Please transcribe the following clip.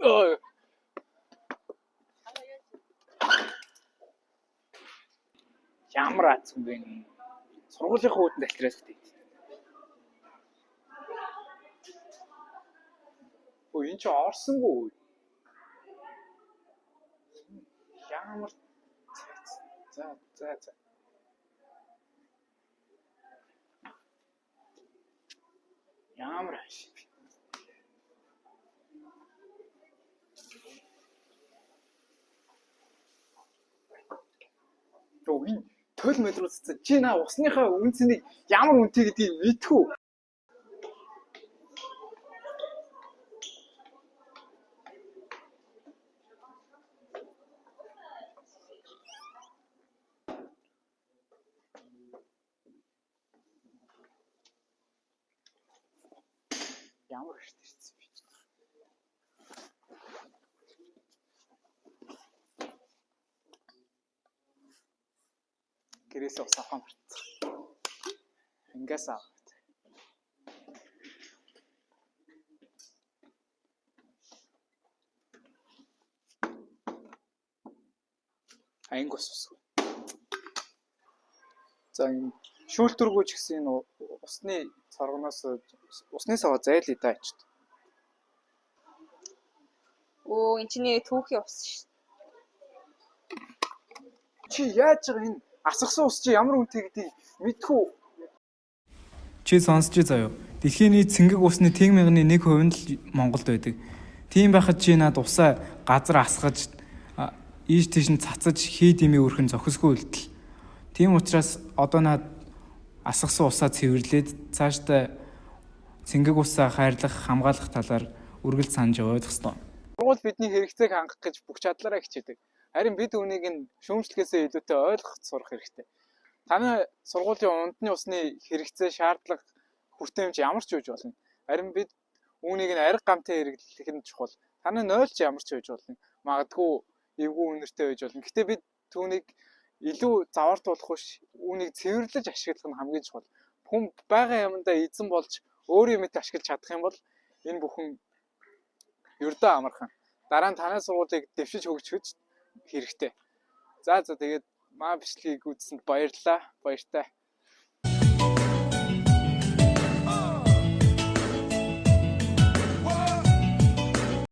Ой. Ямар аз юм бэ энэ? Сургуулийн хүйтэнд альтраас гэдэг. Өө энэ чи орсонгүй. Ямар за за за. Ямар аш. Йоо энэ тойл мэл рүү цэцэн. Чи наа усныхаа үн цэнийг ямар үнэтэй гэдгийг мэдэх үү? Ямар хэрт ирсэн бэ? Гэрээсээ ус авах мартсан. Ингээс аваад. Анги ус усгүй. За энэ шүүлтүргүү ч гэсэн энэ усны цоргоноос усны саваа зайлъя да ачт. Өө энэ чинь нэрээ түүхийн ус шүү. Чи яаж байгаа энэ асгасан ус чи ямар үнэтэй гэдгийг мэдэх үү? Чи сонсч заяа. Дэлхийн нийт цэнгэг усны 1000,001% нь л Монголд байдаг. Тийм байхад чи над усаа газар асгаж ийш тийш нь цацаж хий дэмий өрх нь зохисгүй үйлдэл. Тийм учраас одоо над асгасан усаа цэвэрлээд цаашдаа цэнгэг усаа хайрлах, хамгаалах талаар үргэлж санаж явах ёстой. Сургууль бидний хэрэгцээг хангах гэж бүх чадлаараа хичээдэг. Харин бид үүнийг нь шүүмжлэхээсээ илүүтэй ойлгох сурах хэрэгтэй. Танай сургуулийн ундны усны хэрэгцээ, шаардлага, хүртээмж ямар ч үеж болно. Харин бид үүнийг нь арга гамтай хэрэглэх нь чухал. Танай 0 ч ямар ч үеж болно. Магадгүй эвгүй үнэртэй байж болно. Гэтэ бид түүнийг илүү заваартуулах биш, үүнийг цэвэрлэж ашиглах нь хамгийн чухал. Хүн байгаа юмдаа эзэн болж өөрийн мэт ашиглаж чадах юм бол энэ бүхэн ердөө амархан. Дараа нь танай сургуулийг дэвшиж хөгжихөж хэрэгтэй. За за тэгээд маа бичлэгийг үзсэнд баярлалаа. Баяртай.